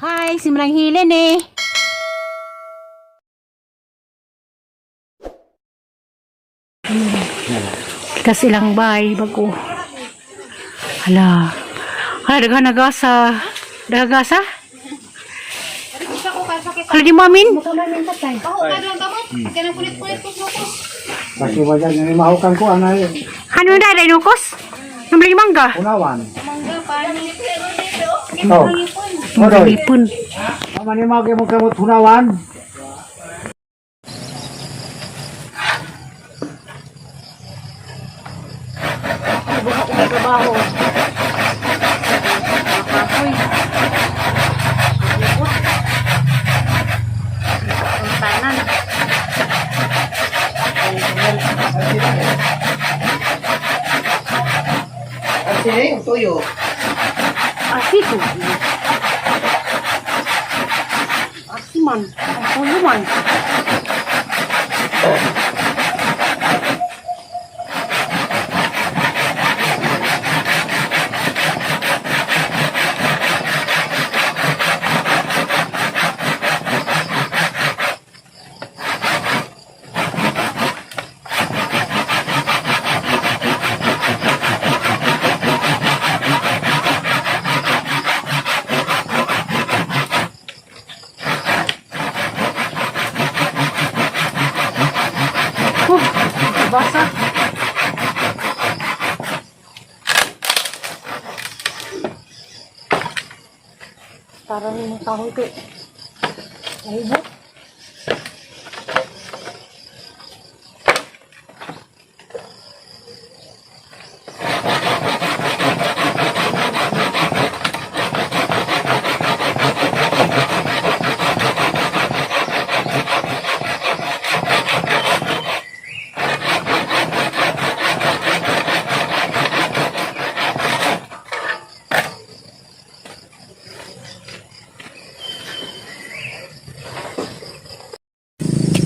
Hi, si Manang Hilen eh. Kasi lang bay, bago. Hala. Hala, daghan nagasa. Dagasa? Hala, di mo amin? Kasi wala na mahukan ko anay. Ano na, dinukos? Nabili mangga? Unawan. Oh. Mangga lipon. Mama ni mao kay mo kamot hunawan. Buka ko trabaho. Makapoy. Libot. Ang tanan. Kasi yung tuyo. Asi ko. Asi man. Ang tuyo man. Oh, basa. Parang yung kahoy ko. Nahibot.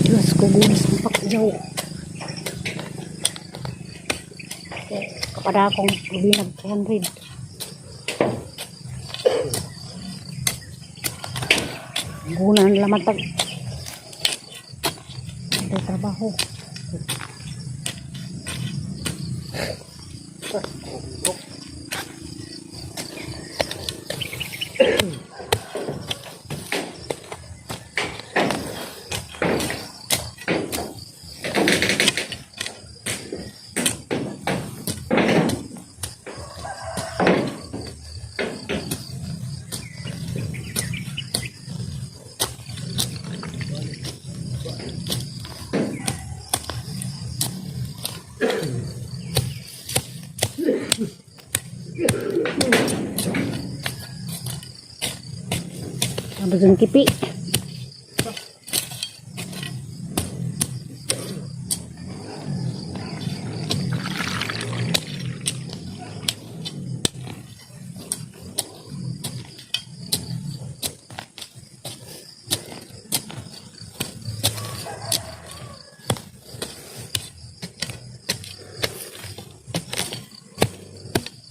Diyos ko, gulis ang pakyaw. Kapada akong lubinag 300. Guna ang laman pag ito trabaho. Ang kipi.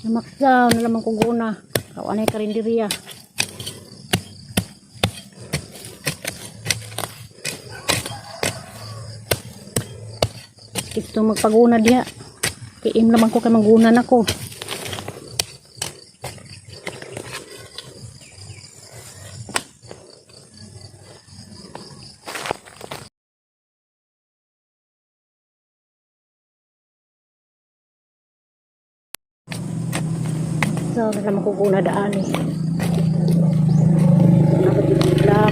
Namaksaw na lamang kuguna. Kawanay karinderiya. Ito magpaguna diha. Kiim lamang ko kay mangguna nako. So, na lamang kuguna daan eh. Nabagibigla.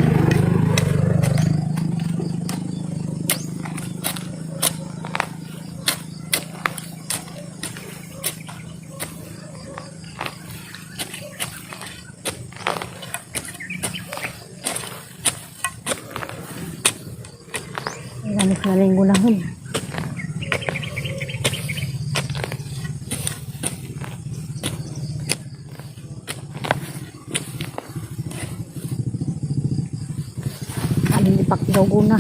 Gamit na lang gunahon. Alin di pakyaw guna.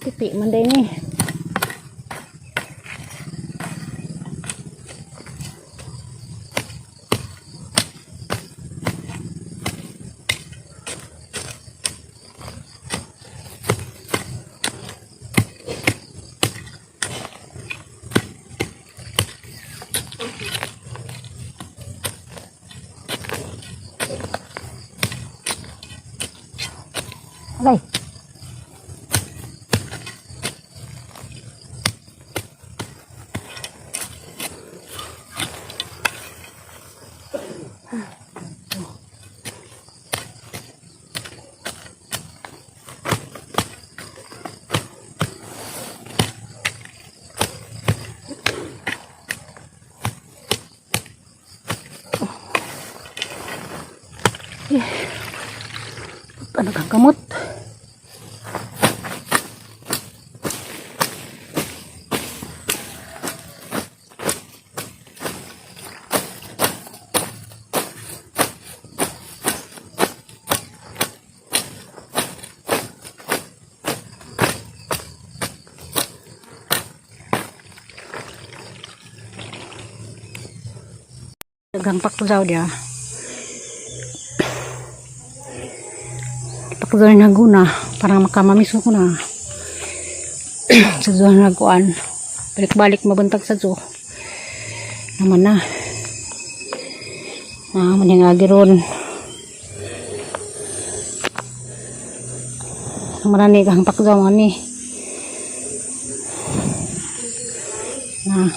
Pipi man din eh. Aray. Ano kang kamot? Daghang pakulaw dia. Pakulaw na guna para makamamiso ko na. Sa zuwa na kuan. Balik-balik mabantag sa zoo. Naman na. Ah, maningagi ron. Marani kang pakulaw ni. Na.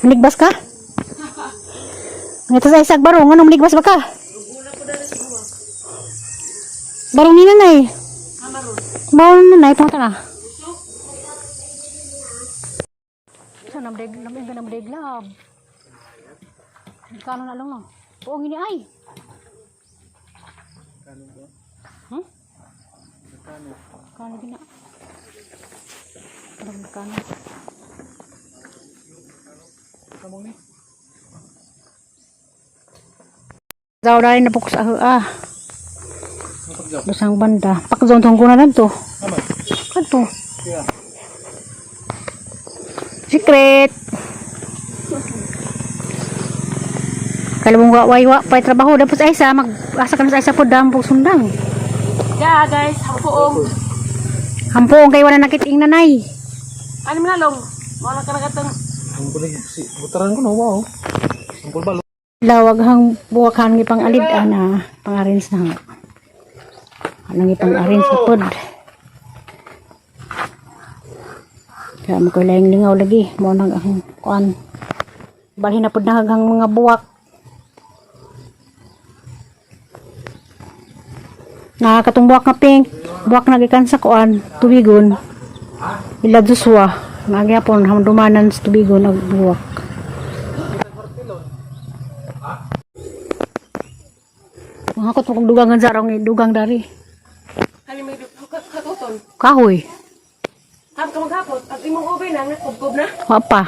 Manigbas ka? Ngito sa isag barong, anong manigbas ba ka? Barong ni nanay. Barong ni nanay, punta na. Sa namdeg, namdeg, namdeg lab. Kano na lang no? Puong ini ay. Hmm? Kano gina? Parang kano. Daw dahil na sa ah. Basang banda. Pakzon tong na lang to. Kanto. Yeah. Secret. Kalabong wa way wa pay trabaho dapat sa isa mag asa ka na sa isa po dam po sundang. Yeah, guys, hampuong. Hampoong kay wala nakiting nanay. Ano man long? Wala ka na katong Ang bulig si butaran ko no wow. Ang pulbalo. Lawag hang buwakan gi pang alid ana pang-arrange na. Anong ipang-arrange na pod. Kaya mo koy laing lingaw lagi mo nang ang kuan. Balhin na pod na hang mga buwak. Nakakatong buwak nga pink, buwak na gikan sa kuan, tubigon. Ila Joshua, nagyapon hamdumanan sa tubigon ag buwak. Mga kot mo dugang ang sarong ni dugang dari. Hani may katuton. Kahoy. Ham ka maghapot. At imong ube na, nakubkob na. Wa pa.